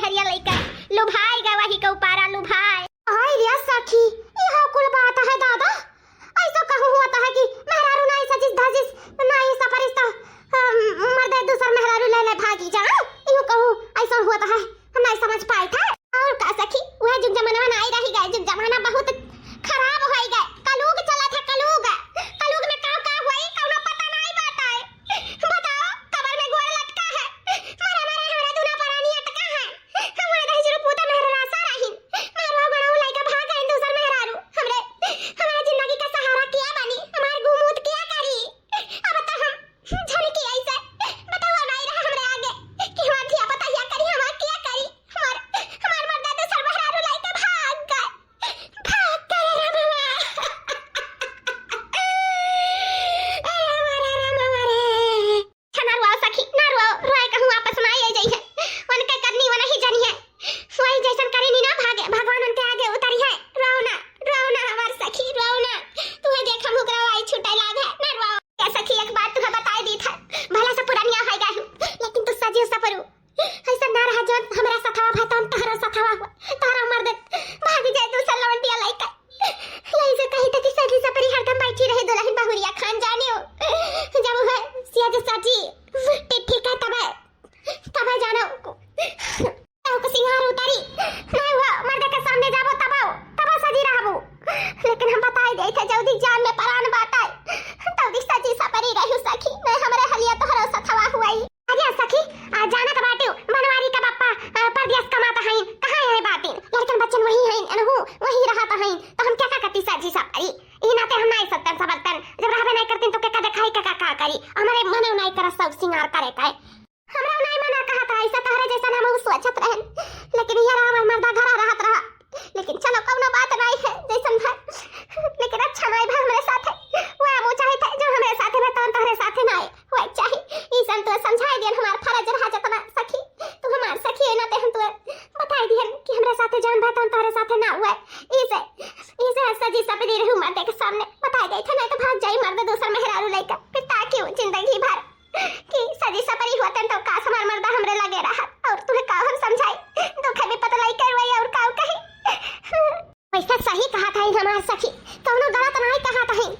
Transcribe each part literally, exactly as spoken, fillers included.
अरे लइका लुभाए गवा ही के उपारा लुभाए। आई रे सखी, इहो कुल बात है दादा। ऐसो कहूँ होत है कि मेहरारू नाई सजिस धजिस, नाई सपरिस त, अम, मर्दे दूसर मेहरारू ले ले भागी जा। इहो कहूँ ऐसो होत है, हम नाई समझ पाए थे। और का सखी, वह जुग जमाना नाई रही गए, जुग जमाना बहुत खराब होई गए। कलयुग चलत है, कलयुग। कलयुग में का का होई, कौनो पता नाई बाटे। बताओ, कबर में गोड़ लटका है। मारा, मारा, हमरा दूनो परानी अटका है। हमरा दहिजरू पूता मेहरारू आसा रहिन। मारवा गणऊ लइका भाग गइन दूसर मेहरारू। हमरे, हमरा जिंदगी का सहारा किया बनी? हमार गुमूत किया करी? अब त हम झनकी ऐसे। बताओ, नाई रहा हमरे आगे कि हमार धिया पता हिया करी, हमार किया करी? हमार, हमार मर्दा दूसर मेहरारू लइका भाग गए। भाग गए रे बाबा। अरे हमारा राम हमारे। अच्छा, ना रुआओ सखी, ना रुआओ, रुआए कहूँ वापस ना आई जाई है। उनके करनी वो नहीं जानी है, वही जैसन करे नी ना भागे, भगवान उनके आगे उतरी है। रुआओ ना, रुआओ ना हमार सखी, रुआओ ना। तुम्हें देख हम हुकरा आई छुटे लाग है, ना रुआओ। क्या सखी, एक बात तुम्हें बताई दी था, भला से पुरानिया हो गई हूँ, लेकिन तू सजी सपरू ऐसा ना रहा जो हमरा सथवा भा तौन तहरा सथवा हुआ, तहरा मर्द भाग जाए दूसर लवंडिया लइका। यही से कही था कि सजी सपरी हरदम बैठी रहे दुल्हन बहुरिया खान जाने हो। जब वह सिया जो सजी टिट्ठी का तबे, तबे जानो। तब को सिंगार उतारी, नहीं हुआ मर्द के सामने जाबो तबो, तबो सजी रहबो। लेकिन हम बताई दे थे जल्दी जान में परान बाटे, जल्दी सजी सपरी रहू सखी, नहीं हमरे हलिया तोहरो सथवा हुआई। अरे सखी, आ, जानत बाटू, बनवारी का बप्पा, आ, परदेस कमात हईन, कहाँ है बाटिन? लड़कन बच्चन वही हईन, अनहू वही रहत हईन, तो हम क्या का करती सजी सपरी? ई नाते हम नाई सत्तन सबलतन, जब रहबे नाई करतीन तो के का देखाई, के का, का करी? हमरे मने नाई करत सब सिंगार करे का। हमरा नाई मना कहत रहा, ऐसा तहरे जैसन हम उ सोचत रहन, लेकिन ये रहा, हमर मर्दा घरा रहत रहा। लेकिन चलो, कौनो बात नाई है, जैसन भा, लेकिन अच्छा नाई भा हमरे साथे। वो हम चाहत है, जो हमरे साथे भा, तौन तहरे साथे नाई। हुआ चाही, ई सन तू समझाई दियन, हमार फर्ज रहा जतना सखी, तू हमार सखी है ना, ते हम तू बताई दियन कि हमरे साथे जौन भा तौन तोहरे साथे ना हुआ। इसे, इसे सजी सपरी रहू मर्दे के सामने बताई दे थे, नहीं तो भाग जाई मर्द दूसर मेहरारू लइका, फिर ताकि वो जिंदगी भर कि सजी सपरी होतन तो काश हमार मर्दा हमरे लगे रहा, और तुम्हें का हम समझाई, दुख में पतलाई करवाई और का कही। वैसे सही कहत हईन हमार सखी, कौनो गलत नाई कहत हईन,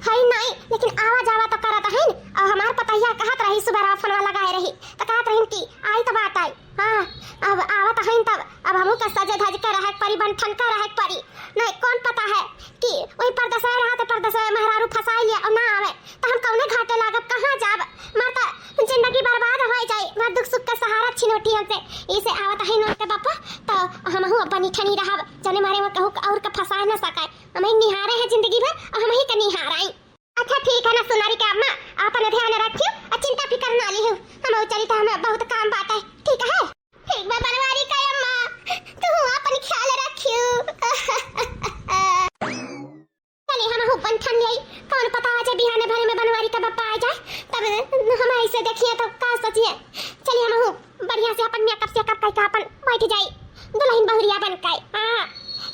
हई नाई, लेकिन आवा जावा तो करत हईन। और हमार पतहिया कहत रही, सुबह रात फोनवा लगाए रही, तो कहत रहीन कि आई तो बात आई, हाँ, अब आवत हईन तब, अब हमहू के सजे धज के रहे के परी, बन ठन के रहे के परी। नहीं, कौन पता है कि वही परदेसवे रहा तो परदेसवे मेहरारू फंसाई लिया और ना आवे, तो हम कौने घाटे लागब, कहाँ जाब? मार तो जिंदगी बर्बाद हो जाई, मार दुख सुख का सहारा छिनौटी हमसे। इसे आवत हईन उनके बापा, तो हमहू अब बनी ठनी रहब, जने मारे वो कहू और के फंसाए ना सकाए। हम ही निहारे हैं जिंदगी भर, और हम ही के निहाराई। अच्छा ठीक है ना सुनारी के अम्मा, आपन ध्यान रखियो और चिंता फिकर ना लिहो। हम चली तो हमें बहुत काम बात है, ठीक है? ठीक बा बनवारी का अम्मा, तू आपन ख्याल रखियो। चली हम हूँ बन ठन लई, कौन पता आज बिहाने भरे में बनवारी का बप्पा आ जाए, तब हम ऐसे देखिए तो का सोचिए। चली हम हूँ बढ़िया से अपन मेकअप सेकअप करके अपन बैठ जाई दुल्हन बहुरिया बन के। हाँ,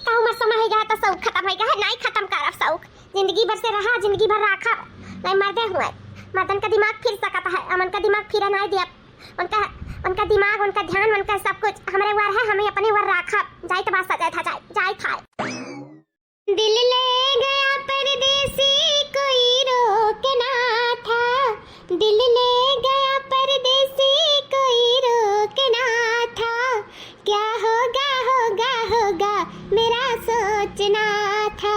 कहूँ मर समय हो गया तो शौक खत्म हो गया है, नहीं खत्म करब शौक। जिंदगी भर से रहा, जिंदगी भर राखब। नहीं मर्दे हुए, मर्दन का दिमाग फिर सकत है, हमन का दिमाग फिरे नहीं दियब। उनका, उनका दिमाग, उनका ध्यान, उनका सब कुछ हमरे वर है, हमें अपने वर राखब। जाइत बा सजाए था, जाए, जाए था। दिल ले गया परदेसी, कोई रोकना था। दिल ले गया परदेसी, कोई रोकना था। क्या होगा, होगा, होगा, मेरा सोचना था।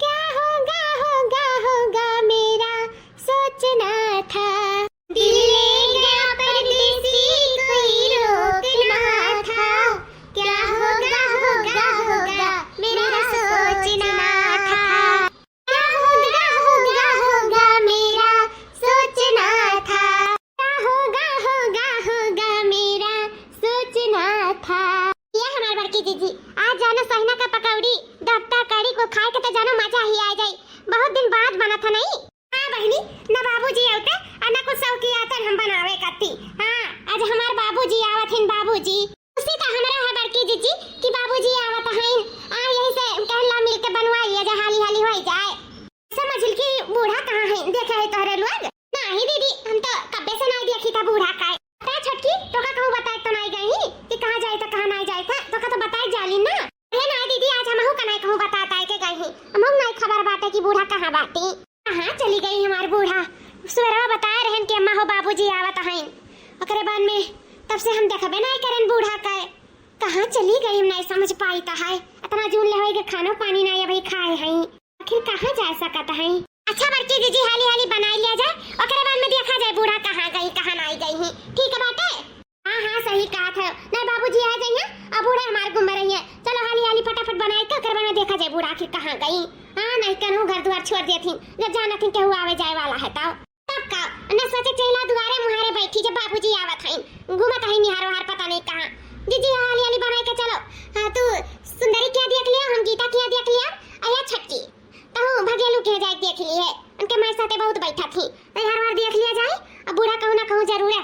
क्या होगा, होगा, होगा, मेरा सोचना था। दिल ले गया परदेसी, कोई रोकना था। क्या होगा, होगा, होगा, मेरा सोचना था। क्या होगा, होगा, होगा, मेरा सोचना था। क्या होगा, होगा, होगा, मेरा सोचना था। ये हमार बड़की जीजी, आज जानो सहिना का पकौड़ी, डबटा कड़ी को खाए के तो जानो मजा ही आ जाई। बहुत दिन बाद बना था नहीं। हाँ बहिनी, न बाबूजी आवते, आ न कुछ शौकी आते हम बनावे कत्ती। हाँ, आज हमार बाबूजी आवत हिन, बाबूजी। खुशी तो हमरा है बड़की जीजी कि बाबूजी आवत हईन। आ, यही से कहला मिल के बनवा लिया जा, हाली हाली होई जाए। समझिल कि बूढ़ा कहाँ है, देखे है तोहरे लोग? नहीं दीदी, हम तो कब्बे से नहीं देखी था बूढ़ा का। अरे छोटकी, तोका कहूँ बताए तो नहीं गई ही कि कहाँ जाए कहाँ चली गई, हम नहीं समझ पाइत है। इतना जून ले होई के खानो पानी नहीं अभी खाए हैं, आखिर कहाँ जा सकत हैं? अच्छा बड़की जीजी, हाली हाली बनाई लिया जाए, ओकरे बाद में देखा जाए बूढ़ा कहाँ गई, कहाँ नहीं गई ही। ठीक बाटे। हाँ हाँ, सही कहत है। नहीं बाबूजी आ जाइए, अब बूढ़ा हमार गुम रही है। चलो हाली हाली फटाफट बनाई के ओकरे बाद में देखा जाए बूढ़ा आखिर कहाँ गई। हाँ, नहीं कहूँ घर दुआर छोड़ देती, जब जाना थी केहू आवे जाए वाला है तब। तब का? न सोचे चहिला दुआरे मुहारे बैठी जब बाबूजी आवत हईन, घूमत हईन निहार वहार पता नहीं कहाँ। जीजी हाली हाली बनाई के चलो। हाँ, तू सुंदरी किहाँ देख लिया, हम गीता किहाँ देख लिया, अया छटकी। तहूँ भगेलू किहाँ जाए देख लिए, उनके माई साथे बहुत बैठा थी। तो हर बार देख लिया जाए, अब बूढ़ा कहूँ ना कहूँ जरूर है,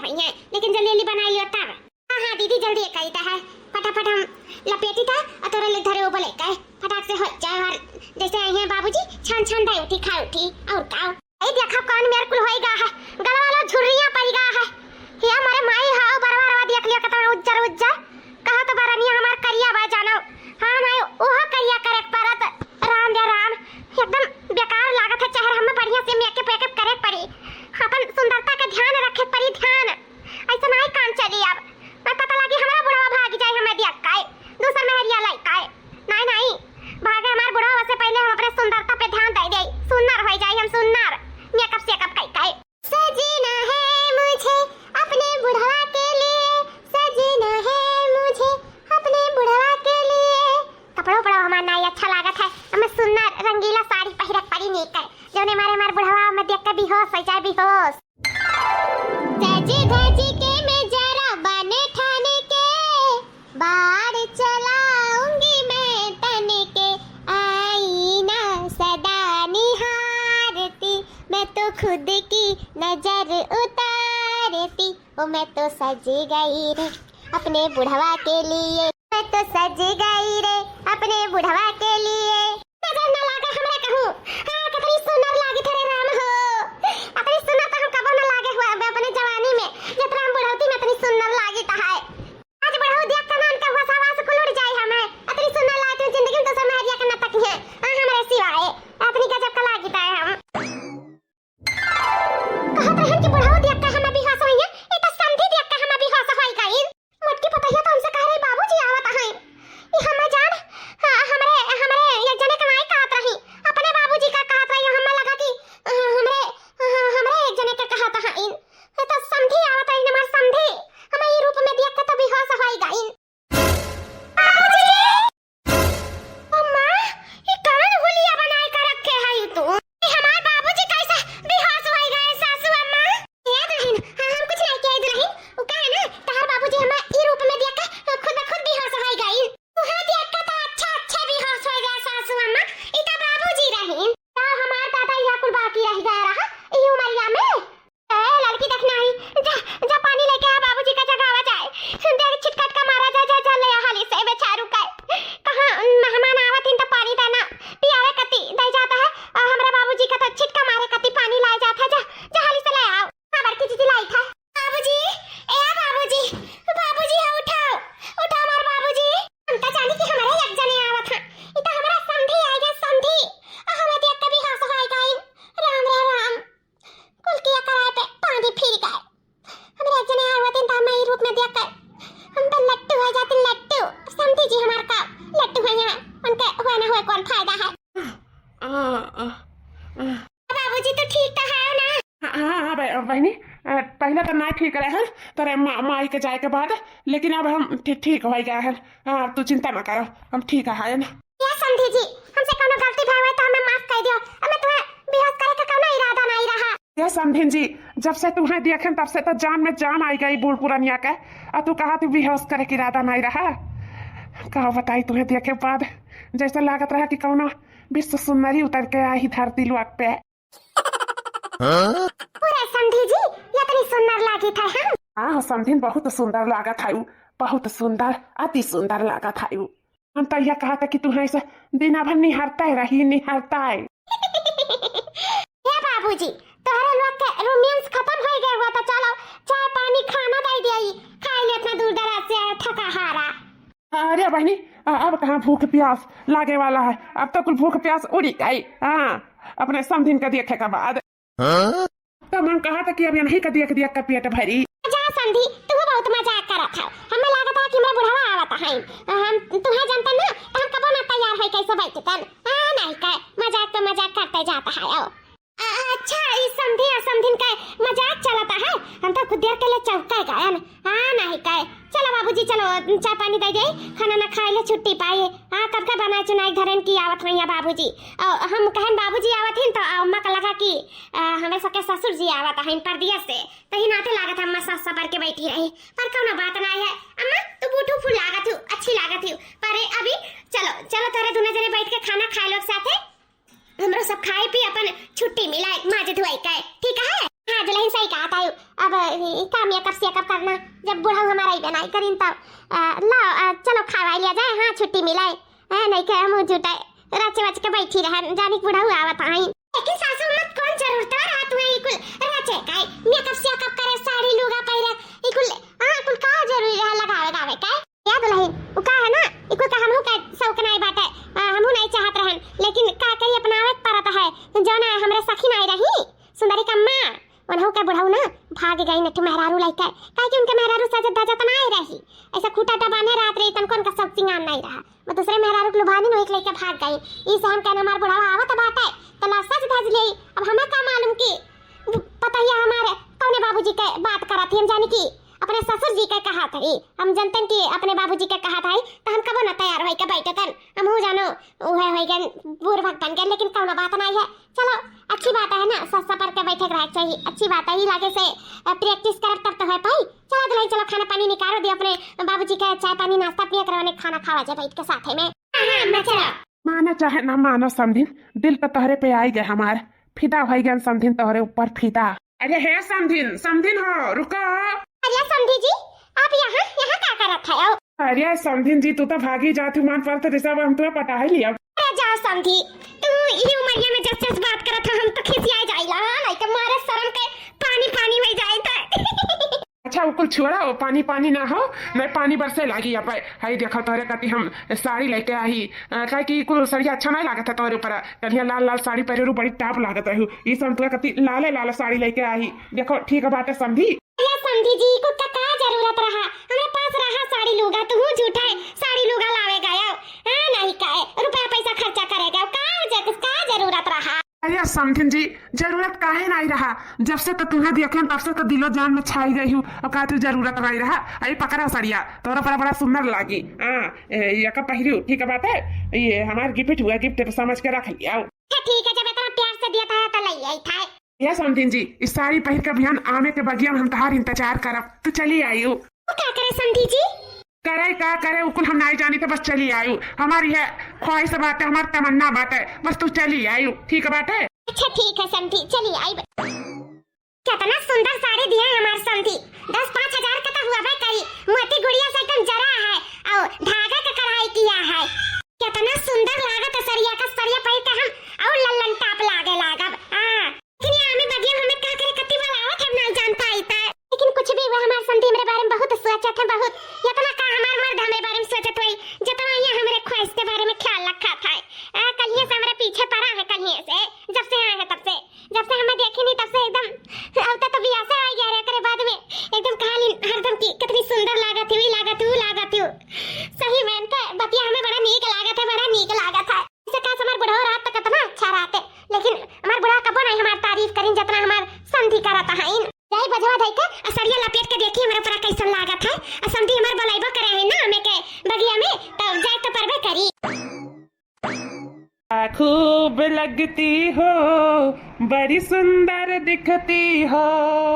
लेकिन जल्दी जल्दी बनाई लियो तब। हाँ हाँ दीदी, जल्दी कही तो है, फटाफट हम लपेटी था और तोरे ले धरे वो बोले कहे फटाक से हो जाए। और जैसे आई हैं बाबूजी, छान छान दे उठी, खा उठी। और का? ए देखा कौन मेर कुल होई गा है, गलवा लो झुर्रिया पड़ी गा है। हे हमारे माई हाउ बरवा रवा देख लिया, कितना उज्जर उज्जर। कहा तो बरनिया हमार करिया बा जानो। हाँ माई, ओहो करिया करे के परत। राम रे राम, एकदम बेकार लागत है चेहरा, हमें बढ़िया से मेकअप वेकअप करे के पड़ी। अपन सुंदरता के ध्यान रखे के पड़ी, ध्यान। ऐसा नहीं काम चली अब। मैं पता लगी हमरा बुढ़वा भाग जाए, हमें देख काए, दूसर मेहरिया लाई काए। नहीं नहीं, भागे हमार बुढ़वा से पहले हम अपने सुंदरता पे ध्यान दे दे, सुंदर हो जाए हम सुंदर, मेकअप सेकअप कई काए। सजना है मुझे अपने बुढ़वा के लिए, सजना है मुझे अपने बुढ़वा के लिए। कपड़ो उपड़ो हमार नाई अच्छा लागत है, हमें सुंदर रंगीला साड़ी पहिरक पड़ी नीक है, जौने मारे हमार बुढ़वा में देख के बेहोश हो जाए, बेहोश। सज धज के मैं जरा बन ठन के, बाण चलाऊंगी मैं तन के, आई ना सदा निहारती, मैं तो खुद की नजर उतारती, ओ मैं तो सज गई रे अपने बुढ़वा के लिए, मैं तो सज गई रे अपने बुढ़वा के लिए। नजर न लागे हमरा कहूँ। हाँ, कितनी सुंदर लागी थे रे राम हो। अतनी सुंदर तो हम कबो न लागे हुआ अब अपने जवानी में, जितना हम बुढ़ौती में इतनी सुंदर लागी तो है। आज बुढ़ऊ देख के नान के हुआ सवास कुल उड़ जाए हमें। अतनी सुंदर लागी थी जिंदगी में तो सब मेहरिया के न तकी है। हाँ, हमरे सिवाय। अतनी गजब का लागी था हम। कहत रहन कि बुढ़ऊ देख के हमें बेहोश होई है, ई तो समधी देख के हमें बेहोश होई गई। मोटकी पतहिया तो हमसे कह रही, "बाबूजी आवत हैं।" ई हमें जान, हाँ, हमरे, हमरे एक जने के नाई कहत रही, अपने बाबूजी का कहत रही। हमें लगा कि, अ, हमरे, अ, हमरे एक जने के कहत हैं। ये तो समधी आवत रही, हमार समधी। हमें ई रूप में देख के तो बेहोश होई गई। बाबूजी! अम्मा, ई कौन हुलिया बनाए के रखे है तू? ई हमार बाबूजी कैसे बेहोश होई गए सासू अम्मा? ए दुल्हन, हाँ, हम कुछ नहीं किए दुल्हन। उ का है ना, तहार बाबूजी हमें ई रूप में देख के खुद ब खुद बेहोश होई गई। उहे देख के तो अच्छे अच्छे बेहोश होई गए सासू अम्मा। ई तो बाबूजी रहीन। तो हमार दादा यहाँ कुल बाकी रह गया रहा, ई उमरिया में। ए, लड़की देखना ही, जा, जा पानी लेके आ, बाबूजी का जगावा जाए। देख छिटकट का मारा जा, जा, जा ले आ हाली से बेचारू का। कहाँ मेहमान आवत हिन त पानी देना, पियावे कती दे जाता है, और हमरे बाबूजी का तो छिटका मारे कती पानी लाए जाता है, जा, जा हाली से ले आओ। हाँ, बड़की जीजी लाई था। बाबूजी, ए बाबूजी, बाबूजी हो उठाओ, उठाओ हमार बाबूजी। हम तो जानी कि हमारे एक जने आवत हैं, ई तो हमारा समधी आएगा, समधी। आ हमें देख के बेहोश होई गई। राम रे राम। कुल किया कराए पे पानी फिर गए। हमरे एक जने आए हुए दिन तो हमें ई रूप में देख के हम तो लट्टू हो जाते, लट्टू। समधी जी हमार का लट्टू है यहाँ, उनके हुए ना हुए कौन फायदा है। आ, आ, आ। बाबूजी तो ठीक तो है ना? हाँ, हाँ, हाँ, बह-, बहनी, अ, पहले तो ना ठीक रहे हैं, तेरे मा-, माई के जाए के बाद, लेकिन अब हम ठी-, ठीक हो गया है। हाँ, तू चिंता ना करो, हम ठीक है ना। या समधी जी, हमसे कौनो गलती भय हुए तो हमें माफ कर दियो। हमें तुम्हें बेहोश करे का कौनो इरादा नहीं रहा। या समधिन जी, जब से तुम्हें देखें तब से तो जान में जान आई गई बूढ़ पुरनिया के। आ तू कहा तू बेहोश करे के इरादा नहीं रहा। का बताई तुम्हें देखे बाद जैसे लागत रहा कि कौनो विश्व सुंदरी उतर के आई धरती लोक पे। हाँ? पूरा समधी जी, इतनी सुंदर लागी था हम। हाँ, समधिन बहुत सुंदर लागत है उ, बहुत सुंदर, अति सुंदर लागत है उ। हम तो यह कहा था कि तुम्हें ऐसे दिन भर निहारता ही रही, निहारता है। हे बाबूजी, तोहरे लोग के रोमांस खत्म हो गए हुआ तो चलो चाय पानी खाना दे दिया, खाए ले इतना दूर दराज से आया थका हारा। अरे बहनी, अ-, अब कहाँ भूख प्यास लागे वाला है, अब तो कुल भूख प्यास उड़ी गई। हाँ, अपने समधिन के देखे के बाद। हाँ? तो मन कहा था कि अब यही का देख दिया का पेट भरी। जा समधी, तू बहुत मजाक करत हौ। हमें लागत है कि हमरे बुढ़वा आवता। है। हम तुहे जनतन ना, त हम कबो ना तैयार होइके बैठतन। हाँ, नाहीं का, मजाक तो मजाक करते जात है। आओ। अ-, अच्छा, ई समधी आ समधिन का मजाक चलत है। हम तो कुछ देर के लिए चौंक गए। हाँ, नाहीं का। चलो बाबूजी, चलो, चाय पानी दे दे, खाना ना खाए ले छुट्टी पाए। हाँ, कब का बनाए चुनाई धरेन की आवत होइहैं बाबूजी। अ, हम कहन बाबूजी आवत हैं तो अम्मा का लगा कि, अ, हमरे सबके ससुर जी आवत हैं परदेस से। तही नाते लागत है अम्मा सास सपर के बैठी रही। पर कौनो बात नाहीं है। अम्मा, तू बूढ़ू फूल लागत हू, अच्छी लागत हू। पर अभी चलो, चलो तोरे दुनो जने बैठ के खाना खाए लोग साथे। हमरो सब खाए पी अपन छुट्टी मिलाए, माज धुआई के, ठीक है? हाँ दुलहिन, सही कहत है। अब ई का मेकअप सेकअप करना, जब बुढ़ऊ हमार अइबे नाहीं करिन तब। अ, लाओ, अ, चलो खावाई लिया जाए, हाँ छुट्टी मिलाए। हैं, नाहीं के हमहू जुटाए, रच बच के बैठी रहन, जानी के बुढ़ऊ आवत हईं। लेकिन सासू अम्मा, कौन जरूरत रहा तुम्हें ई कुल रचे का, मेकअप सेकअप करे, साड़ी लुगा पहिरे, ई कुल, हाँ, कुल का जरूरी रहा लगावे गावे का? या दुलहिन, उ का है ना, ई कुल का हमहू का शौक नाहीं बाटे, आ, हमहू नाहीं चाहत रहन, लेकिन का करी, अपनावे के परत है। जौन हमरे सखी नाहीं रही, सुंदरी कम्मा, उन्हू के बुढ़ऊ ना भाग गई नट्ठू मेहरारू लइके, काहे कि उनके मेहरारू सजत धजत नाहीं रही, ऐसा खूटा उटा बान्हे रहत रही, तनको उनका शौक सिंगार नाहीं रहा। वो दूसरे मेहरारू के लुभानी नोई के लइके भाग गई। ई से हम कहन हमार बुढ़वा आवत बाटे, तो ला सज धज लेई। अब हमें का मालूम कि पतोहिया हमारे कौने बाबूजी के बात करत ही, हम जानी कि अपने ससुर जी के कहत ही। हम जनतन कि अपने बाबूजी के कहत ही, तो हम कबो ना तैयार होइके बैठतन। हमहू जानो, उहे होइगन, बूढ़ भक बन गए, लेकिन कौनो बात नाहीं है। चलो, अच्छी बात है ना, सज सपर के बैठे के रहे के चाहिए, अच्छी बात है। ई लागे से, अ, practice करब तब तो हो पाई। चलो दुलहिन, चलो खाना पानी निकारो दे अपने बाबूजी के, चाय पानी नाश्ता पिए करवाने, खाना खावा जाए बैठ के साथे में। हाँ, हाँ, अम्मा, चलो। मानो चाहे ना मानो समधिन, दिल तो तोहरे पे आई गए हमार, फिदा होई गए समधिन तोहरे ऊपर फिदा। अरे हे समधिन, समधिन हो, रुको। अरे समधी जी, आप यहाँ, यहाँ का करत है? अरे समधिन जी, तू तो भागी जात हू, मान पर तो जैसा हम तुम्हें पटा ही लिया। अरे जा समधी, तू ई उमरिया में जस जस बात करत हो, हम तो खिसियाए जाइला, हाँ, नाहीं तो मारे शर्म के पानी पानी हो जाए तो। अच्छा, वो कुल छोड़ा, वो पानी पानी ना हो, नाहीं पानी बरसे लागी। अब हई देखो तोहरे कती हम साड़ी लेके आई, अ, काहे कि कुल सड़िया अच्छा नाहीं लागत है तोहरे ऊपर। कलिया लाल लाल साड़ी पहिरे रहू, बड़ी top लागत रहू। ई सब तोहरे कती लाले लाल साड़ी लेके आई। देखो, ठीक बात है समधी। अरे समधी जी, कुल का, का जरूरत रहा? हमरे पास रहा साड़ी लूगा, तू झूठा है, साड़ी लूगा लावे गया। हाँ, नाहीं का है, रुपया पैसा खर्चा करे गया, का ज-, का जरूरत रहा? अरे समधिन जी, जरूरत काहे नाहीं रहा? जब से तो तुम्हें देखेन तब से तो दिलो जान में छाई गई हूँ। अब का तू जरूरत नाहीं रहा? अरे पकड़ा सड़िया, तोरा पर बड़ा सुंदर लागी। हाँ, ए, ये का पहिरू, ठीक बात है। ये हमार gift हुआ, gift समझ के रख लिया। हाँ, ठीक है, जब इतना प्यार से दिया था तो ले आई था। या समधिन जी, इस साड़ी पहिर के बिहान आमे के बगिया में हम तहार इंतजार करब, तू चली आयु। वो का करे समधी जी? करे का करे, उ कुल हम नाई जानी, तो बस चली आयु। हमार यह ख्वाहिश बाटे, हमार तमन्ना बाटे, बस तू चली आयु, ठीक बाटे? अच्छा ठीक है समधी, चली आई। कितना सुंदर साड़ी दिया है हमार समधी, दस पाँच हजार का तो हुआ भाई करी, मोती गुड़िया से एकदम जरा है और धागा का कढ़ाई किया है। कितना सुंदर लागत है सड़िया का, सड़िया पहिर के हम और लल्लन टाप लागे लागब। हाँ। लेकिन ये आमे बगिया में हमें का करे कत्ती बलावत, हम नाई जान पाई तै। लेकिन कुछ भी हुआ, हमार समधी हमरे बारे में बहुत सोचत है, बहुत। इतना का हमार मर्द हमरे बारे में सोचत होई, जितना ये हमरे ख्वाहिश के बारे में ख्याल रखत है। आ, कलिए से हमरे पीछे पड़ा है, कलिए से, जब से आए हैं तब से, जब से हमें देखे नहीं तब से एकदम, अब तक तो बिया से आ गया रे, करे बाद में एकदम कहानी हरदम की कितनी सुंदर लागत है, ई लागत है, ऊ लागत है। सही में इनके बतिया हमें बड़ा नीक लागत है, बड़ा नीक लागत है। ऐसे काश हमार बुढ़ऊ रहत तो कितना अच्छा रहते, लेकिन हमार बुढ़ऊ कबो नहीं हमार तारीफ करिन जितना हमार समधी करत हईन। जाई बजवा धई के आ सड़िया लपेट के देखी हमरा ऊपर कैसन लागत है। आ समधी हमार बलैबो करे है ना, हमें के बगिया में, तब जाए तो परबे करी। खूब लगती हो, बड़ी सुंदर दिखती हो।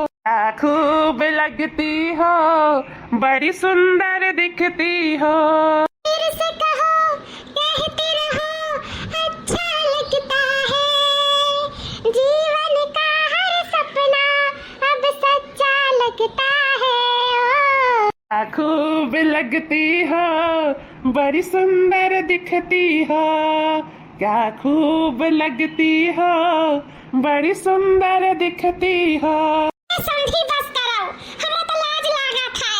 क्या खूब लगती हो, बड़ी सुंदर दिखती हो। फिर से कहो, कहते रहो, अच्छा लगता है। जीवन का हर सपना अब सच्चा लगता है। ओ। क्या खूब लगती हो, बड़ी सुंदर दिखती हो। क्या खूब लगती हो, बड़ी सुंदर दिखती हो। ए समधी बस करो, हमरा तो लाज लागत है।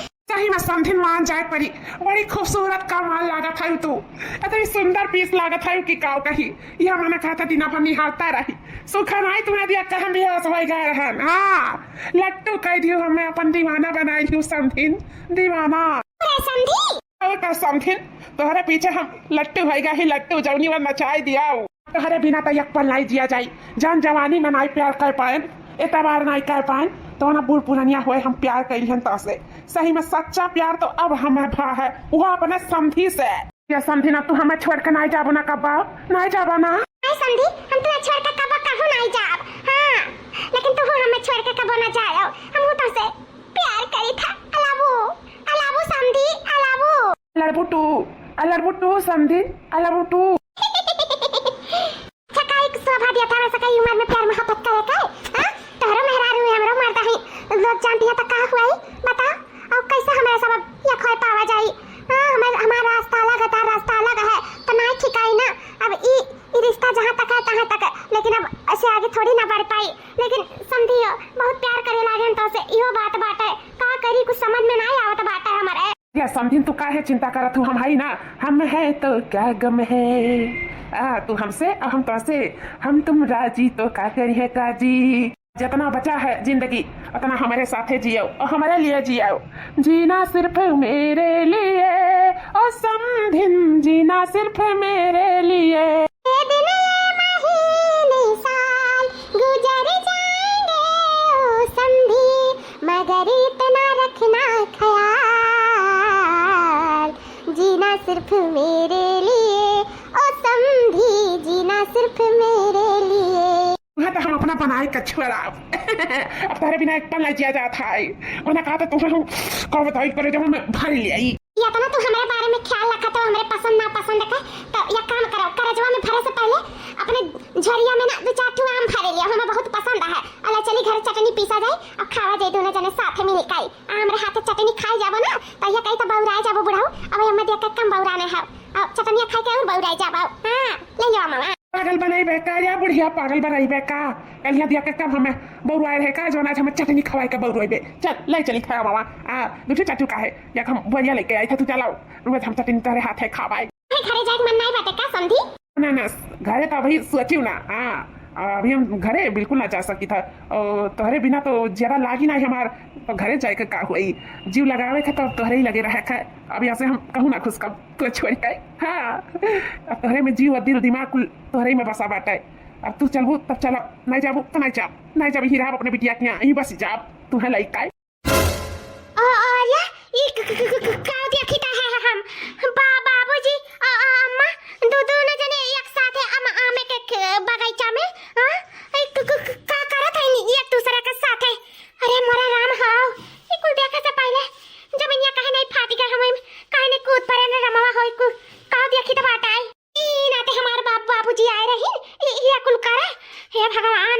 सही में समधिन मान जाए परी, बड़ी खूबसूरत कमाल लागत है तू। इतनी सुंदर piece लागत है कि काव कही। यह मने कहता दिना भर निहारता रही। सुखन आई तुम्हें दिया कहम बेहोश हो गए रहन। हाँ, लट्टू कह दियो हमें अपन दीवाना बनाई दियो समधिन, दीवाना। का समधिन, तोहरे पीछे हम लट्टू होइगा ही लट्टू, जौनी वर नचाई दियाउ। तोहरे बिना त एक पल नाई जिया जाई। जौन जवानी में नाई प्यार कर पाएन, एतबार नाई कर पाएन, तौना बूढ़ पुरनिया होए हम प्यार कइलिहन तोसे। सही में सच्चा प्यार तो अब हमें भा है, वो अपने समधी से। ये समधी ना, तू हमें छोड़ के नाई जाबो ना कब्बा, नाई जाबो ना। नहीं समधी, हम तुहे छोड़ के कब्बो कहूँ नाई जाब। हाँ, लेकिन तू हमें छोड़ के कब्बो ना जायो। हम तोसे प्यार करी था। I love you, I love you समधी, I love you। I love you too, I love you too समधी, I love you too। अच्छा, काहे के शोभा दिया था वैसे कई उम्र में प्यार मोहब्बत करे का? हाँ? तोहरो मेहरारू है, हमरो मर्द है। लोग जान दिया तो का हुआ ही? बताओ। और कैसे हमारे सब ये खोए पावा जाई? हाँ, हमार, हमार रास्ता अलग है, तार रास्ता अलग है, तो नाई ठिकाई ना। अब ई, ई रिश्ता जहाँ तक है, तहाँ तक है, लेकिन अब ऐसे आगे थोड़ी ना बढ़ पाई। लेकिन समधियो, बहुत प्यार करे लागे हम तोसे, इहो बात बाटे। का करी, कुछ समझ में नाई आवत बाटे हमारे। या समधिन, तू काहे चिंता करत हूँ, हम हई ना, हम है तो क्या गम है। आ, तू हमसे, आ, हम तोसे, हम तुम राजी तो का करी है काजी। जितना बचा है जिंदगी, उतना हमारे साथे जियो और हमारे लिए जियो। जीना सिर्फ मेरे लिए, ओ समधिन, जीना सिर्फ मेरे लिए। ये दिन, ये महीने, साल गुजर जाएंगे, ओ समधी, मगर इतना रखना ख्याल, जीना सिर्फ मेरे लिए, ओ समधी, जीना सिर्फ मेरे लिए। वहाँ तो हम अपना बनाए कछुआ। अब तोहरे बिना एक पल ना जिया जात है। वरना कहा तो तुहैं हम का बताई, करेजवा में भर ले आई। ये इतना तू हमरे बारे में ख्याल रखत हो, हमरे पसंद नापसंद का, तो एक काम करो, करेजवा में भरे से पहले अपने झोरिया में ना दो चार ठो आम भरे लिया, हमें बहुत पसंद है। अला चली घर चटनी पीसा जाए और खावा जाए दोनों जने साथ मिल के। आ, हमरे हाथ चटनी खाए जाबो ना, तो ये कही तो बौराए जाबो बुढ़ऊ, अब ये मत देख के कम बौराने है, और चटनिया खाए के और बौराए जाबो। हाँ, ले लो मामा। पागल बनाइबे का या बुढ़िया, पागल बनाइबे का? कलिया दिया के कब हमें बौराए रहे का, जौन आज हमें चटनी खवाए के बौराइबे। चल, ले चली खाए मामा। आ, दूसरी चाचू का है, या हम बोरिया लेके आई था, तू चलाओ, रोज हम चटनी तोहरे हाथ है खावाई। घरे जाए के मन नाई बाटे का समधी? ना, ना, घरे तो अभी सोचियो ना। हाँ, अभी हम घरे बिल्कुल ना जा सकी था। और तोहरे बिना तो ज्यादा लागी ना हमार, तो घरे जाए के का हुई? जीव लगावे के तो तोहरे ही लगे रहे है। अभी ऐसे हम कहूँ ना खुश कब तो छोड़ के। हाँ, अब तोहरे में जीव और दिल दिमाग कुल तोहरे में बसा बाटे। अब तू चलबू तब चलब, नहीं जाबू तो नहीं जाब, नहीं जाब, ही रहब अपने बिटिया के यहाँ, यहीं बस जाब, तू है लइका। ओ, अरे, ई क-, क-, क-, क-, का देखित है हम? बा-, बाबूजी, अ, अ, अम्मा, दू, दूनो जने एक साथे अम-, आमे के ख-, बगीचा में, हाँ? ई क-, क-, क-, का करत है नी एक दूसरे के साथे? अरे मोरे राम, हाव, ई कुल देखे से पहले जमीनिया काहे नहीं फाट गए, हम काहे नहीं कूद पड़े ने रमवा, होई कुल का देखित बाटे? ई नाते हमार बाप, बाबूजी आए रहिन, ई, ई कुल करे। हे भगवान,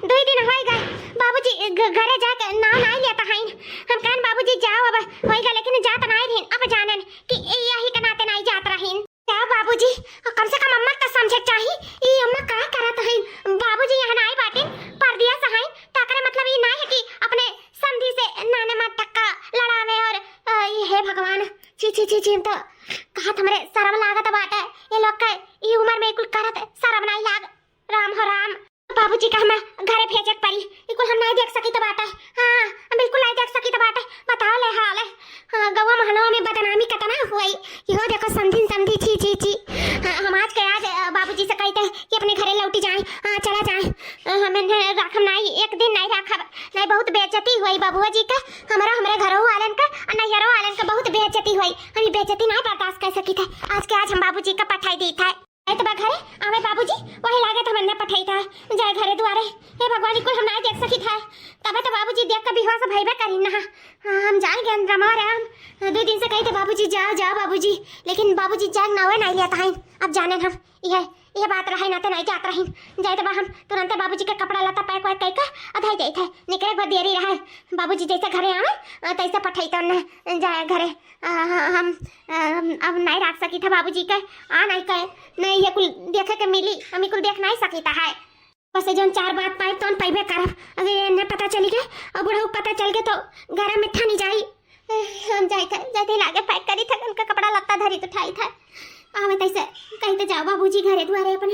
दुई दिन होई गए, बाबूजी घ-, घरे जाके नाव नाई लेता हईन। हम कहन, "बाबूजी जाओ, अब होई गए," लेकिन जात नाई रहिन। अब जानन कि ई यही के नाते नाई जात रहिन। जाओ बाबूजी, कम से कम अम्मा का समझे चाही, ई अम्मा का करत हईन? बाबूजी यहाँ नाई बाटिन, परदेस हईन, तो एकरे मतलब ई नाई है कि अपने समधी से नाने मटक्का लड़ावे और, अ, ई हे भगवान, छी, छी, छी, छी, हम तो कहत हमरे शरम लागत बाटे। ये लोग के ई उम्र में कुल करत शरम नाई लाग। राम हो राम। बाबूजी का हमें घरे भेजे के पड़ी। ई कुल हम नाई देख सकित बाटे। हाँ, हम बिल्कुल नाई देख सकित बाटे। बताओ ले हाल है। हाँ, गौवा मोहल्ला में बदनामी कितना हुई। इहो देखो समधिन समधी, छी, छी, छी। हाँ, हम आज के आज, अ, बाबूजी से कहते कि अपने घरे लौटी जाए। हाँ, चला जाए। अ, हम इन्हें राखब नाई, एक दिन नाई राखब। नाई बहुत बेइज्जती हुई बबुआ जी का, हमरा, हमरे घरों वालन का, और नैहरों वालन का बहुत बेइज्जती हुई। हम ये बेइज्जती नाई बर्दाश्त कर सकित है। आज के आज हम बाबूजी का पठाई दी था। आए तो बा घरे, आवे बाबूजी, वही लागे तो हमने पठाई था। जाए घरे दुआरे। हे भगवान, कुल हम नाई देख सकित है। तबे तो बाबूजी देख के बेहोश भइबे करी ना। हाँ, हम जान गए रमवा रे हम। दो दिन से कही थे बाबूजी, "जा, जा बाबूजी।" लेकिन बाबूजी जाग ना हुए, नाई लेता है। अब जाने हम, यह, यह बात रहे ना तो नाई जात रही। जाए तो बा हम तुरंत बाबूजी के कपड़ा लत्ता pack वैक कई के अधाई जाए थे। निकले एक बार देरी रहे। बाबूजी जैसे घरे आवे, अ, तैसे पठाई तो न जाए घरे। अ, ह-, हम, अ, हम अब नाई राख सकित है बाबूजी के। आ नाई कहे, नहीं ये कुल देखे के मिली, हम ये कुल देख नाई सकित है। बस जौन चार बात पाइब, तौन पइबे करब। अगर एन्ने पता चली गए और बुढ़ऊ पता चल गए तो गरम में ठानी जाई। हम जाई थे, जाई थे लागे pack करी थे, उनका कपड़ा लत्ता धरी तो ठाई थे। आवे तैसे कही तो जाओ बाबूजी घरे दुआरे अपने।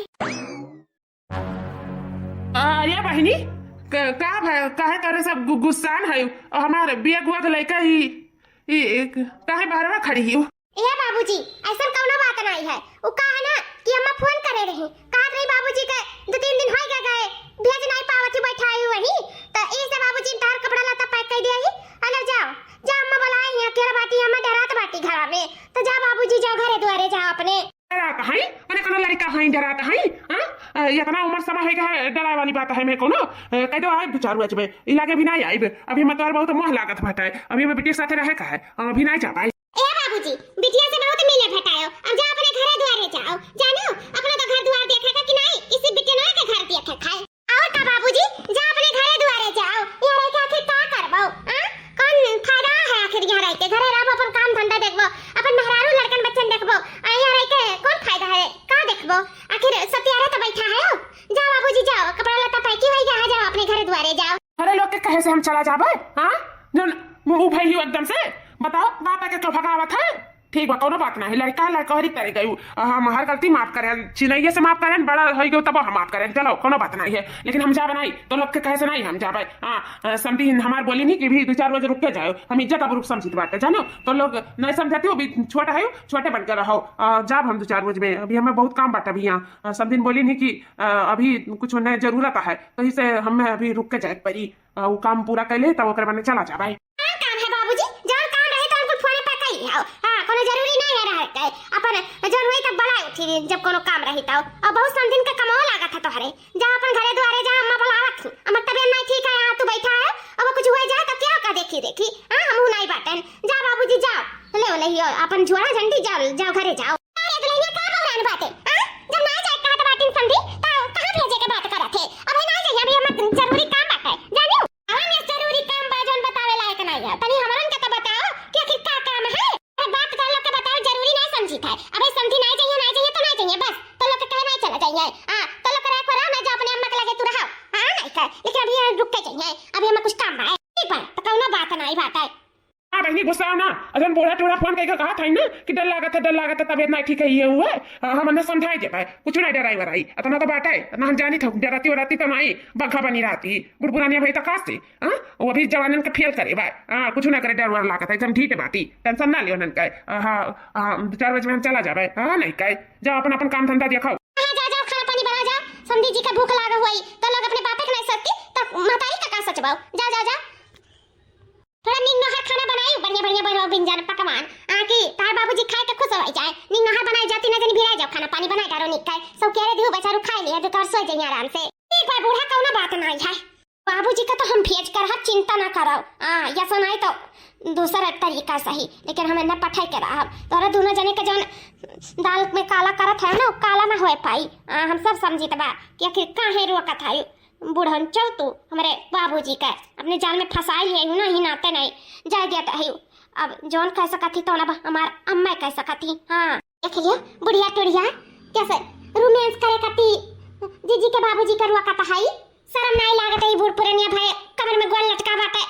अरे बहिनी, क-, का भा-, काहे करे सब गु-, गुस्सान है? और हमारे bag वैग लइका ही, ई, ई, काहे बाहरवा खड़ी ही? ए बाबूजी, ऐसन कौनो बात नाहीं है। उ का है ना कि अम्मा फोन करे रही, कहत रही बाबूजी के दो तीन दिन होई गए, भेज नाहीं पावत ही, बैठाई हुई वहीं, तो ई से बाबूजी तोहार कपड़ा लत्ता पैक कर दिया ही। अरे जाओ, जा अम्मा बुलाए हैं, अकेला बाटी, अम्मा डरात बाटी घरा में, तो जा बाबूजी, जाओ घरे दुआरे जाओ अपने। डरात हई? मने कोनो लड़का हई डरात हई? हाँ? अ, इतना उम्र समय है, का डराए वाली बात है में कोनो? अ, कह दो आइब दो चार रोज में, ई लागे अभी नाहीं आइब, अभी हमें तोहार बहुत मोह लागत बाटे, अभी हमें बिटिया के साथे रहे का है, हम अभी नाहीं जा पाई। ए बाबूजी, बिटिया से बहुत मिले भेटायो, अब जा अपने घरे दुआरे जाओ, जानो, अपना तो घर दुआर देखे का कि नाहीं, इसी बिटिया के घर देखे खाए। और का बाबूजी, जा अपने घरे दुआरे जाओ, यहाँ रह के आखिर का करबो? हाँ? कौन फायदा है आखिर यहाँ रह के? घरे रहबो, अपन काम धंधा देखबो, अपन मेहरारू लड़कन बच्चन देखबो, आ यहाँ रह के कौन फायदा है? का देखबो? आखिर सतियारे तो बैठा है हो। जाओ बाबूजी, जाओ, कपड़ा लत्ता पैकी होई गया है, जाओ अपने घरे दुआरे जाओ। अरे लोग के कहे से हम चला जाबे? हाँ? जौन मुँह भई एकदम से, बताओ, बात आके क्यों भगावत है? ठीक बा, कौनो बात नाहीं, लड़का लड़कहरी करे गयू, हम हर गलती माफ करेन, चिन्हैये से माफ करेन, बड़ा होई गयू तब हम माफ करेन, चलो कौनो बात नाहीं है, लेकिन हम जाबे नाहीं, तो लोग के कहे से नाहीं हम जाबे। हाँ, अ, समधी हमार बोली नहीं कि भी दो चार रोज रुक के जाओ, हम इज्जत अबरू समझित बाटे, जानो, तो लोग नहीं समझती, वो भी छोटा है, छोटे बन के रहो, अ, जाब हम दो चार रोज में, अभी हमें बहुत काम बाटे अभी यहाँ। अ, समधी बोली नहीं कि, अ, अभी कुछ उन्हें जरूरत है, तो इसे हमें अभी रुक के जाए पड़ी, अ, वो काम पूरा कर ले तब ओकरे बाद में चला जाबे। कौन काम है बाबूजी? जौन काम रही तो उनको फोन पे कही आओ। हाँ, कोनो जरूरी नाहीं है रहे के। अपन जौन होई तब बुलाए उठी जब कोनो काम रही तो। और बहुत समधिन के कमाओ लागत है तोहरे। जा अपन घरे दुआरे जा, अम्मा बुलावत ही। अम्मा तबियत नाहीं ठीक है, यहाँ तू बैठा है। अब कुछ हो जाए तो क्या का देखी देखी? हाँ, हमहू नाहीं बाटन। जा बाबूजी जाओ। ले ले यो अपन झोला झंडी जाओ, जाओ घरे जाओ। अरे दुल्हनिया का बौरान बाटे? हाँ? जब नाहीं जाए कहा तो बाटिन समधी, तो कहाँ भेजे के बात करत है? अबे नाहीं जाइए, अभी हमें जरूरी काम बाटे। जानियो? हमें जरूरी काम बा जौन बतावे लायक नाहीं है। तनी हमरन के तो बताओ कि आखिर का काम है? अरे बात कर लोग के बताओ, जरूरी नाहीं समझी था। अबे समधी नाहीं जाइए, नाहीं जाइए तो नाहीं जाइए, बस। तो लोग के कहे नाहीं चला जाइए। हाँ, तो लोग के रहे को रहो, नाहीं जाओ अपने अम्मा के लगे तू रहो। हाँ, नाहीं कर। लेकिन अभी यहाँ रुक के जाइए, अभी हमें कुछ काम बा। ठीक बा, तो कौनो बात नाहीं बाटे। हाँ बहिनी, गुस्सा ना। अजन बूढ़ा टूढ़ा फोन करके कहा था ना कि डर लागत है, डर लागत है, तबियत नाहीं ठीक है, ये हुआ है। हाँ, हम उन्हें समझाई देबे, कुछ नाहीं डराई वराई। इतना तो बाटे, इतना हम जानी था, डराती वराती तो नाहीं, बग्घा बनी रहती। बुढ़बुरानिया भाई तो खास थी, हाँ, वो अभी जवानन के फेल करे बा। हाँ, कुछ ना करे, डर वर लागत है, एकदम ढीठ बाटी, टेंशन ना लियो उनन के। हाँ, हाँ, दो चार बजे में हम चला जाबे। हाँ, नाहीं के, जाओ अपन, अपन काम धंधा देखो। हाँ, जा, जाओ, खाना पानी बना जाओ। समधी जी के भूख लागे हुई, तो लोग अपने बापे के नाहीं सोचती, तो महतारी का, का सोचबाओ? जा, जा, जा। थोड़ा नीक नोहर खाना बनाई, बढ़िया, बढ़िया, बढ़िया व्यंजन पकवान, आ कि तार बाबूजी खाए के खुश हो जाए। नीक नोहर बनाई, जाती ना जनी भिड़ा जाओ, खाना पानी बनाई डारो नीक खाए। सब कह रहे दियो, बेचारू खाए लिया, तो तोर सोई जाइए आराम से। ठीक बा बूढ़ा, कौनो बात नाहीं है। बाबूजी का तो हम भेज कर हब, चिंता ना करो। हाँ, ऐसा नाहीं तो दूसरा तरीका सही, लेकिन हम इन्हें पठाई के रहब। तोरा दोनों जने के जौन दाल में काला करत है ना, काला ना होए पाई। हाँ, हम सब समझित बा कि आखिर काहे रोकत है बुढ़न चौ तू हमरे बाबूजी के अपने जाल में फंसाई लिए हूँ ना, ही नाते नाहीं जाए देत है। अब जौन कह सकत ही तो ना, अब हमार अम्मा कह सकत ही। हाँ, देख लिया बुढ़िया टुढ़िया कैसे रोमांस करे कती जीजी के बाबूजी के रोकत है। शर्म नाहीं लागत है, बूढ़ पुरनिया भए कमर में गोल लटका बाटे।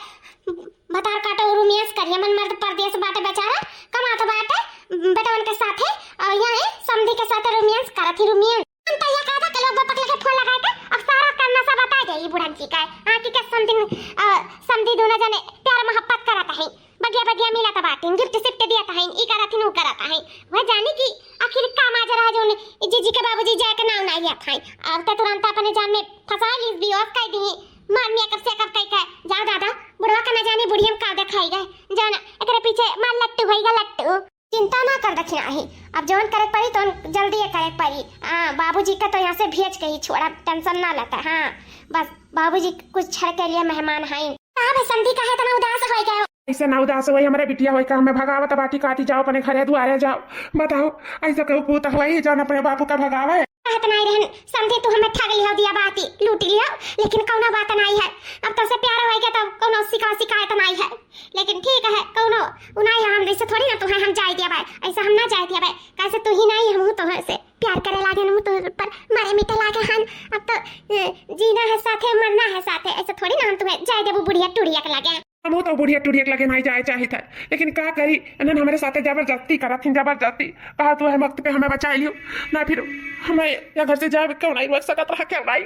भतार काटो रोमांस करिए, मन मर्द परदेस बाटे बेचारा, कमात बाटे, बेटवन के साथे, और यहाँ समधी के साथे रोमांस करत ही रोमांस। हम तो ये कहता कि लोग बपक लेके फोन लगाए के, अब सारा करना सब बता जाई बुढ़न जी का। हाँ, कि के समधी, अ, समधी दोनों जने प्यार मोहब्बत करत है, बगिया बगिया मिलत बाटिन, गिफ्ट सिफ्ट दियत है, ई करत ही, ऊ करत है। वह जानी कि आखिर का माजरा है जौन जीजी के बाबूजी जाए के नाव नाहीं लेत है। अब तो तुरंत अपने जाल में फंसा ली, बेहोश कर दी, मार मेकअप सेकअप कई के। जाओ दादा, बुढ़वा का न जानी बुढ़िया में का देखाई गए, जाना एकरे पीछे मार लट्टू होइगा लट्टू। चिंता ना कर दखिना ही, अब जौन करे के पड़ी तो जल्दी ये करे के पड़ी। हाँ, बाबूजी का तो यहाँ से भेज के ही छोड़ा, टेंशन ना लेता। हाँ, बस बाबूजी कुछ क्षण के लिए मेहमान हैं। का बे समधी, काहे इतना उदास होई गयो? ऐसे ना उदास होई, हमरे बिटिया होई का हमें भगावत बाटी, कहती जाओ अपने घरे दुआरे जाओ। बताओ, ऐसा केहू पूत होई जौन अपने बापू का भगावे? कहत नाहीं रहन समधी, तू हमें ठग लियो, दिया बाती लूट लियो, लेकिन कौनो बात नाहीं है। अब तुमसे प्यार होई गया तो कौनो शिका-, शिकायत नाहीं है। लेकिन ठीक है, कौनो उ नाहीं है, हम ऐसे थोड़ी ना तुम्हें हम जाए दिया भाई, ऐसा हम ना जाए दिया भाई। कैसे तू ही नाहीं, हम तो ऐसे प्यार करे लागे, हम तो पर मरे मिटे लागे हन। अब तो, ए, जीना है साथे, मरना है साथे, ऐसे थोड़ी ना हम तुम्हें जाए देबू बुढ़िया टुढ़िया के लागे। हमहू तो बुढ़िया टुढ़िया के लगे नाहीं जाए चाहित है, लेकिन का करी, इन्हन हमरे साथे जबरदस्ती करत हिन, जबरदस्ती। कहा तू है वक्त पे हमें बचाए लियो, ना फिर हमें या घर से जाए क्यों नाहीं रोक सकत रहा, क्यों नाहीं?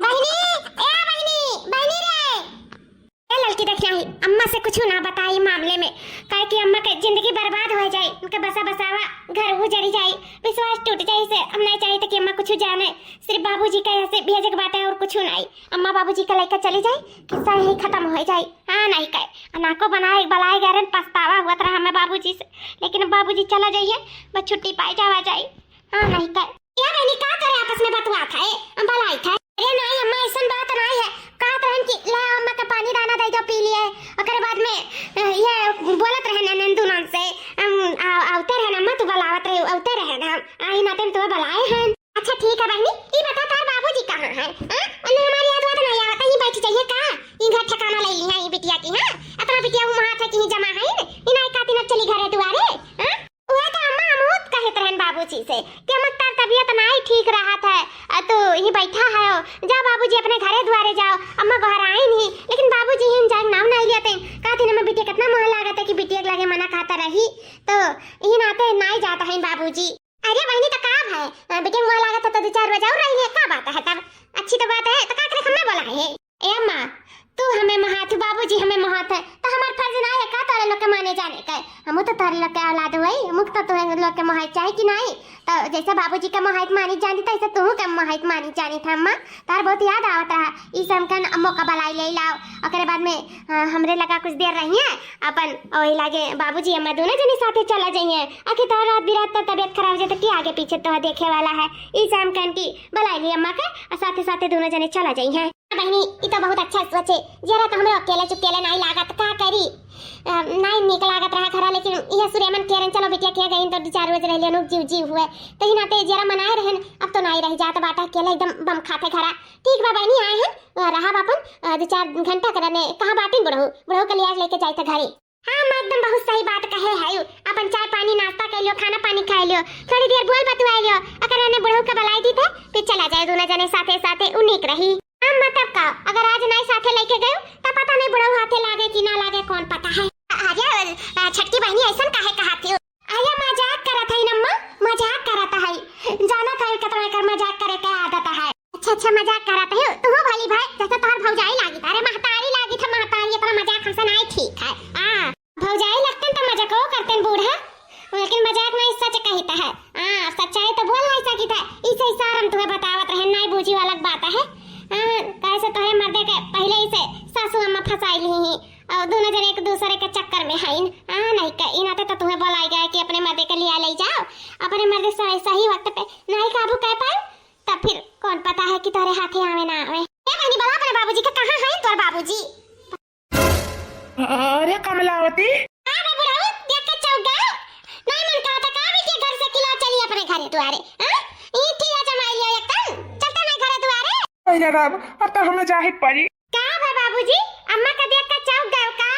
बहिनी, ए बहिनी, बहिनी रे। ए ललकी, देखिया ही, अम्मा से कुछ ना बताई मामले में, काहे कि अम्मा के जिंदगी बर्बाद हो जाए। इनका बसा बसावा घर उजड़ी जाई, विश्वास टूट जाई। से हम नाहीं चाहित कि अम्मा कुछ जाने, सिर्फ बाबूजी का यहाँ से भेजे के बाटे और कुछ नाहीं। अम्मा बाबूजी का लइका चली जाई, किस्सा यहीं खतम होइ जाई। हाँ नाहीं कहे, अनाको बनाए बलाए गए रहन, पछतावा हुआ रहा हमें बाबूजी से, लेकिन अब बाबूजी चला जाइए, बस छुट्टी पाए जावा जाई। हाँ नाहीं कहे। ए बहिनी, का करे आपस में बतुआत है, हम बलाइत है। अरे नाहीं अम्मा, ऐसन बात नाहीं है। कहत रहन कि ले अम्मा के पानी दाना दे दो, पी लिए। ओकरे बाद में, अ, ये बोलत रहन नंदू नाम से, हम, आ, आवते रहन अम्मा, तू बलावत रहे, आवते रहन हम। आई नाते हम तुम्हें बलाए हैं। अच्छा ठीक है बहिनी, ई बता तार बाबूजी कहाँ हैं? हाँ? उन्हें हमारी याद वाद नाहीं आवत, यहीं बैठ जाइए का? ई घर ठिकाना ले ली है, ई बिटिया की, हाँ? इतना बिटिया वो महात है कि जमा है, ई नाहीं कहती ना चली घरे दुआरे, हाँ? उहे तो अम्मा, हमहू कहत रहन बाबूजी से कि अम्मा, तार तबियत नाहीं ठीक रहत है, आ तू ही बैठा है, जा बाबूजी अपने घरे दुआरे जाओ, अम्मा गोहराइन ही। लेकिन बाबूजी ही जाए नाम नाहीं लेते, कहते न, "अम्मा, बिटिया कितना मोह लागत है कि बिटिया के लगे मना खाता रही, तो यही नाते नाहीं जाता है बाबूजी।" अरे बहिनी, तो का है, बिटिया मोह लागत है तो दो चार रोज और रही है, का बात है तब, अच्छी तो बात है, तो का करे हमें बोला है? ए अम्मा, तू हमें मोहात हू, बाबूजी हमें मोहात है, तो हमार फर्ज ना है का तोरे लोग के माने जाने का? हमहू तो तोरे लोग के औलाद हुई, हमहू तो तोरे लोग के मोहाई चाहे कि नाहीं? तो जैसे बाबूजी के मोहाई मानी जानी, तैसे तू के मोहाई मानी जानी था अम्मा। तार बहुत याद आवत रहा, ई से हमकन अम्मो का बलाई ले लाओ। ओकरे बाद में, अ, हमरे लगा कुछ देर रही है अपन, वही लागे बाबूजी अम्मा दोनों जने साथे चला जाइए। आखिर तार रात बिरात तार तबियत खराब हो जाए तो के आगे पीछे तो देखे वाला है? ई से हमकन की बलाई ली अम्मा के, और साथे साथे दोनों जने चला जाइए। बहिनी, ई तो बहुत अच्छा सोचे। जियरा तो हमरो अकेले चुकेले नाहीं लागत, का करी? अ, नाहीं नीक लागत रहा घरा, लेकिन इहे सुरेमन केरन, चलो बिटिया किया गई तो दो चार रोज रह लियो, अनूप जीव जीव हुए। तो ही नाते जियरा मनाए रहन, अब तो नाहीं रह जात बाटा अकेले, एकदम बम खाते घरा। ठीक बा बहिनी, आए हैं, अ, रहा बापन, अ, दो चार घंटा करने, कहाँ बाटिन बुढ़ऊ? बुढ़ऊ के लिए आज लेके जाए थे घरे। हाँ, अम्मा एकदम बहुत सही बात कहे है। अपन चाय पानी नाश्ता कर लियो, खाना पानी खा लियो, थोड़ी देर बोल बतुआ लियो, अगर एने बुढ़ऊ के बलाई दी थे, फिर चला जाए दोनों जने साथे साथे, उ नीक रही। हाँ, मतलब का, अगर आज नाहीं साथे लेके गयो, तो पता नाहीं बुढ़ऊ हाथे लागे कि ना लागे, कौन पता है। अरे, अ, छोटकी बहिनी ऐसन काहे कहा थी? अरे मजाक करत है अम्मा, मजाक करत है। जानत है कितना एकर मजाक करे के आदत है। अच्छा, अच्छा, मजाक करत है। तू भली भाई, जैसे तोहर भौजाई लागी था। अरे महतारी लागी था, महतारी, इतना मजाक हमसे नाहीं ठीक है। हाँ, भौजाई लगतन तो मजाको करतन बूढ़ा, लेकिन मजाक नाहीं, सच कहित है। हाँ, सच्चाई तो बोल नाहीं सकित है। इसे इशारा में तुम्हें बतावत रहे, नाहीं बूझी वाला बात है। हाँ, कैसे तोहरे मर्दे के पहले ही से सासू अम्मा फंसाई ली ही। और दोनों जने एक दूसरे के चक्कर में हईन। आ, नाहीं का, ई नाते तो तुम्हें बोलाई गया कि अपने मर्दे के लिया ले जाओ। अपने मर्दे सही, सही वक्त पे नाहीं काबू कर पाए, तब फिर कौन पता है कि तोहरे हाथे आवे ना आवे। ए बहिनी, बोला अपने बाबूजी के, कहाँ हैं तोर बाबूजी? अरे कमलावती। आ बे बुढ़ऊ, देख के चौक गए। नाहीं मन कहा था का बिटिया घर से किला चली अपने घरे दुआरे? हाँ? ई ठीक है, जमाई लियो एकदम। चलता नाहीं घरे दुआरे। अरे राम, अब तो हमें जाहिर पड़ी। का भा बाबूजी, अम्मा का देख के चौक गयो का?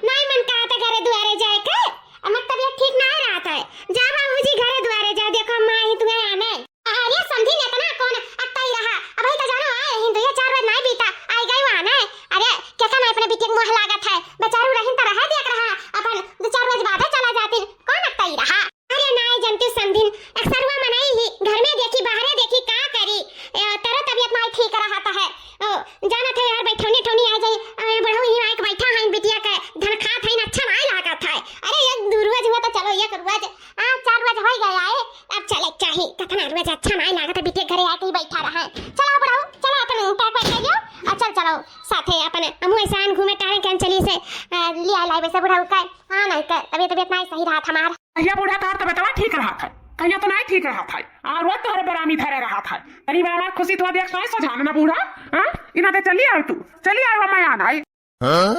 नाहीं मन कहा था घरे दुआरे जाए के, अम्मा का तबियत ठीक नाहीं रहत है। जा बाबूजी घरे दुआरे जा, देखो अम्मा आई तुम्हें आने। अरे समधी ने इतना कौन अकताई रहा, अबही तो जानो आए हिंदू, ये चार रोज नाहीं बीता, आई गई वहाँ ने। अरे केका नाहीं अपने बिटिया के मोह लागत है, बेचारू रहिन तो रह दिया रहा, अपन दो चार रोज बादे चला जाती, कौन अकताई रहा? अरे नाहीं जनती समधिन, अक्सरुआ मनई ही, घर में देखी, बाहरे देखी, का करी? ए, तेरो तबियत नाहीं ठीक रहत है। ओ, जानत है यार, बैठौनी ठौनी आ जाई, अरे बुढ़ऊ ही आइके बैठा है, बिटिया के धन खात है, अच्छा नाहीं लागत है। अरे एक दो रोज हुआ तो चलो, एक रोज, आ, चार रोज होइ गया है, अब चले चाही, कतना रोज अच्छा नाहीं लागत है, बिटिया घरे आके ही बैठा रहा है। चलो बुढ़ऊ, चलो अपन pack वैक कर लियो, और चल चलो साथे अपन, हमहू ऐसान घूमे टहरे के चली से, आ, लिया लाई वैसे बुढ़ऊ का, हाँ नाहीं का, तबियत, तबियत नाहीं सही रहत हमार। कहिया बूढ़ा तोहर तबियतवा ठीक रहत है? कहिया तो नाहीं ठीक रहत है। आ, रोज तोहरे बेरामी धरे रहत है। तनी बेरामा खुशी तो देख नाहीं सो जान ना बूढ़ा। हाँ? इना दे चली आव तू। चली आव, मैं आना है। हाँ?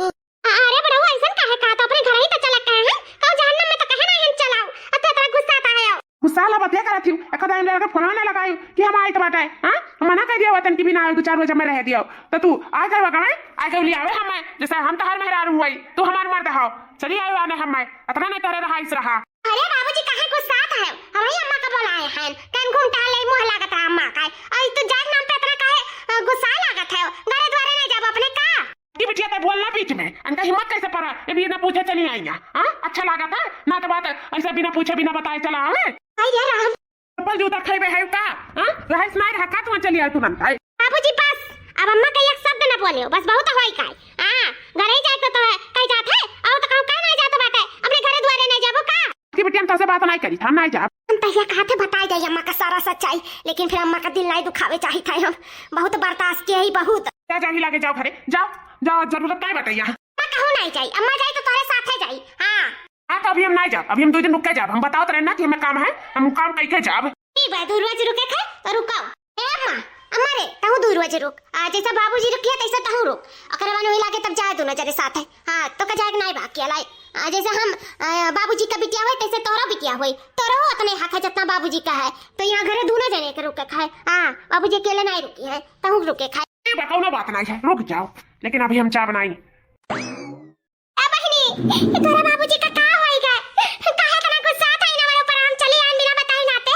अरे बुढ़ऊ, ऐसन काहे कहा? तो अपने घर ही तो चला कहे हैं। कहू जहन्नम में तो कहे नाहीं हम चलाऊ। अब तो इतना गुस्सा आता है। गुस्सा ला बतिया करत हूँ। एक दिन लड़के फोन ना लगायू कि हम आइत बाटे। हाँ? हम मना कर दिया वतन की बिना आवे, दो चार रोज हमें रह दियो। तो तू आ गए वगवे, आ गए ले आवे हमें। जैसे हम तोहर मेहरारू हुई, तू हमार मर्द हो। चली आयो आने हमें। इतना नाहीं तोहरे रहा इस रहा। अरे बाबूजी, काहे गुस्सात है? हमही अम्मा का बोलाए हैं। कन घूम टहल ले, मोह लागत है अम्मा का। और तू जात नाम पे इतना काहे, अ, गुस्सा लागत है? घरे द्वारे नाहीं जाबो अपने का? दी बिटिया, ते बोलना बीच में। अनका हिम्मत कैसे पड़ा? ये बिना पूछे चली आई है। हाँ? अच्छा लागत है? ना तो बात ऐसे बिना पूछे, बिना बताए चला आवे। हाय रे राम। चप्पल जूता खइबे है का? हाँ? रहाइस नाहीं रहा का, तुम चली आए तुरंत। हाय। बाबूजी बस, अब अम्मा का एक शब्द न बोलियो, बस बहुत होई का। हाँ, घरे ही जाए तो, तो है, कहीं जात है, और तो कहूँ कहीं नाहीं जात बाटे, अपने घरे द्वारे नाहीं जाबो का? कि बिटिया, हम तोसे बात नाहीं करी था, हम नाहीं जाब। हम तहिया कहत है बताई दे अम्मा का सारा सच्चाई, लेकिन फिर अम्मा का दिल नाहीं दुखावे चाहित है हम। बहुत बर्दाश्त किए ही बहुत। जा, जा, ही लागे जाओ घरे, जाओ, जाओ, जरूरत नाहीं बताइए। अम्मा कहूँ नाहीं जाई, अम्मा जाई तो तोहरे साथे जाई। हाँ। हाँ, तो अभी हम नाहीं जाब, अभी हम दुइ दिन रुक के जाब। हम बतावत रहे ना कि हमें काम है, हम काम कई के जाब। ठीक बा, दुइ रोज रुके थे तो रुकाओ। ए अम्मा, अम्मा रे, तहूँ दुइ रोज रुक। आ, जैसे बाबूजी रुकिया तैसे तहूँ रुक। ओकरे बाद वही लागे तब जाए दोनों जने साथे। हाँ, तो का जाए के नाहीं बाकी लाई। आ, जैसे हम, आ, बाबूजी का बिटिया होई तैसे तोहरा बिटिया होई। तोहरो उतने हक है जितना बाबूजी का है। तो यहाँ घरे दोनों जने के रुके खाए। हाँ, बाबूजी अकेले नाहीं रुकी है, तहूँ रुके खाए। ए बा, कौनो बात नाहीं है, रुक जाओ, लेकिन अभी हम जाब नाहीं। ए बहिनी, ए तोरा बाबूजी का का होई गए? काहे इतना गुस्सा था इनके ऊपर? हम चली आइन बिना बताई नाते।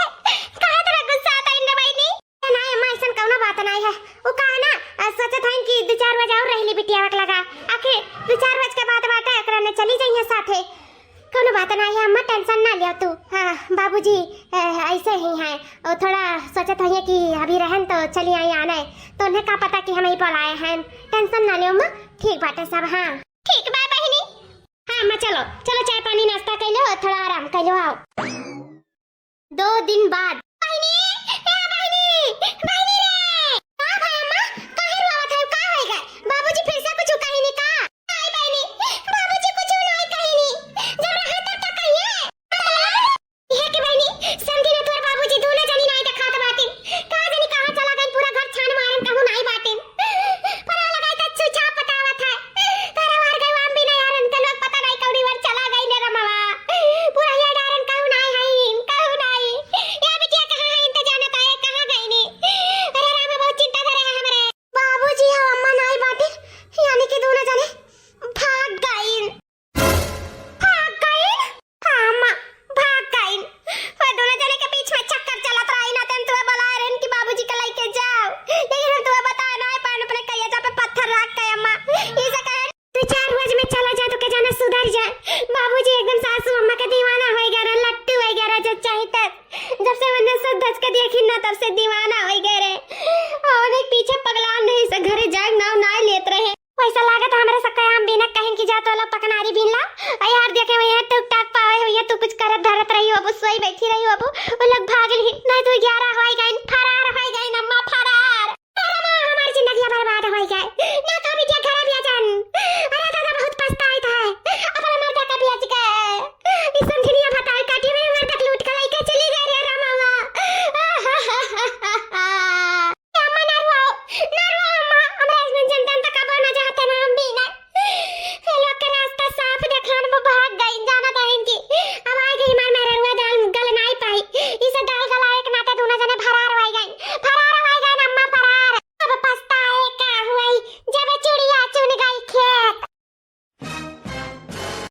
काहे इतना गुस्सा था इनके बहिनी? नाहीं अम्मा, ऐसन कौनो बात नाहीं है। वो का है ना, अ, सोचत हईन कि दुइ चार बजे और रहली बिटिया वक लगा। आखिर दुइ चार बज के बाद बाटे, एकरा ने चली जाइए साथे। कौनो बात नाहीं है अम्मा, tension ना लियो तू। हाँ, बाबूजी, अ, ऐसे ही हैं। वो थोड़ा सोचत हईन कि अभी रहन तो चली आई आने। तो उन्हें का पता कि हम ही बोलाए हैं। Tension ना लियो अम्मा, ठीक बाटे सब। हाँ। ठीक बा बहिनी। हाँ अम्मा, चलो, चलो, चाय पानी नाश्ता कइलो, थोड़ा आराम कइलो, आओ। दो दिन बाद। बहिनी, ए बहिनी, बहिनी रे। का भा अम्मा, काहे रोवत है, का होई गए? बाबूजी फिर से कुछ कहिनी का? नाहीं बहिनी, बाबूजी कुछ नाहीं कहिनी। जब रहे तब तो कहिए। इहे के बहिनी, समधी ना तोर बाबूजी दोनों जनी नाहीं देखात बाटिन। का जनी कहाँ चला गइन, पूरा घर छान मारेन, कहूँ नाहीं बाटिन। पता लगाई त छुछा पटावत है। तारा मार गए वाम भी ना यार, उनके लोग पता नाहीं कौनी बार चला गइन रे रमवा। पूरा ये डारेन कहूँ नाहीं हईन, कहूँ नाहीं। ये बिटिया कहाँ हईन त जानत आए, कहाँ गइनी। अरे राम, बहुत चिंता करे है हमरे। बाबूजी और अम्मा नाहीं बाटिन, यानी कि दोनों जने भाग गइन। भाग गइन? हाँ अम्मा, भाग गइन। वो दोनों जने के बीच में चक्कर चलत रहा, इना तन तुहे बुलाए रहन कि बाबूजी के लेके जाओ, लेकिन हम तुहे बताए नाहीं पाएन, अपने कलेजा पे पत्थर रख के अम्मा। इसे कहे, दुइ चार रोज में चला जा, तो के जाना सुधर जा। बाबूजी एकदम सासू अम्मा के दीवाना होई गए रहे, लट्टू होई गए रहे, जो चाही तक। जब से उन्हें सच धज के देखी ना, तब से दीवाना होई गए रहे। और उन्हें पीछे पगलान रहे, से घरे जाए नाव नाहीं लेत रहे। वैसा लागत हमरे से कहे हम बिना कहिन कि जा तो ला पकनारी बीन ला। आ यार देखे हुए हैं टुक टाक पावे हुए, तू कुछ करत धरत रही हो, अब सोई बैठी रही हो, अब वो लोग भाग ली। नाहीं तो ग्यारह होई गइन,